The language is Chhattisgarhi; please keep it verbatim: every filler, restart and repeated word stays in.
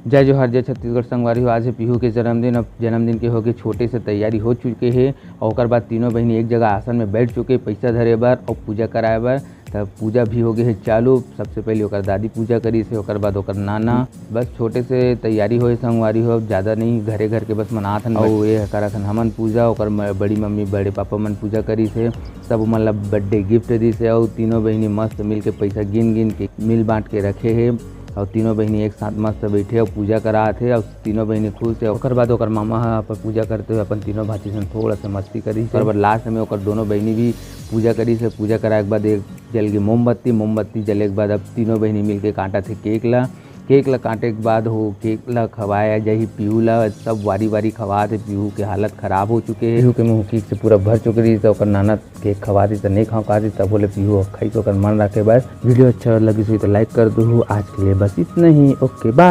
जय जोहार, जय छत्तीसगढ़ संगवारी हो। आज हे पीहू के जन्मदिन। अब जन्मदिन के होके छोटे से तैयारी हो चुके हे और ओकर बाद तीनों बहिनी एक जगह आसन में बैठ चुके, पैसा धरे बर और पूजा कराए बर। तब पूजा भी हो गए हे चालू। सबसे पहले ओकर दादी पूजा करी से, ओकर बाद ओकर नाना। बस छोटे से तैयारी होए संगवारी हो, ज़्यादा नहीं, घरे घर के बस मनात हन। अउ ये करत हन हमन पूजा, ओकर म-, बड़ी मम्मी बड़े पापा मन पूजा करी से। सब मन ला बर्थडे गिफ्ट दी से और तीनों बहिनी मस्त मिल के पैसा गिन गिन के मिल बांट के रखे हे। और तीनों बहिनी एक साथ मस्त बैठे और पूजा करात हे और तीनों बहिनी खुश हे। ओकर बाद ओकर मामा ह अपन पूजा करते हुए अपन तीनों भांची सन थोड़ा सा मस्ती करी से। ओकर बाद लास्ट में ओकर दोनों बहिनी भी पूजा करी से। पूजा कराए के बाद एक जल गई मोमबत्ती। मोमबत्ती जले के बाद अब तीनों बहिनी मिलके काटत हे केक ला। केक ला काटे के बाद हो केक ला खवाया जाही पीहू ला। सब वारी वारी खवात हे। पीहू के हालत खराब हो चुके हे। पीहू के मुंह केक से पूरा भर चुके रही, तो ओकर नाना केक खवा दी तो नहीं खाओ कहा दी, तब बोले पीहू अब खाई तो ओकर मन रखे। बस वीडियो अच्छा लगी सही तो लाइक कर दो। आज के लिए बस इतना ही। ओके, बाय।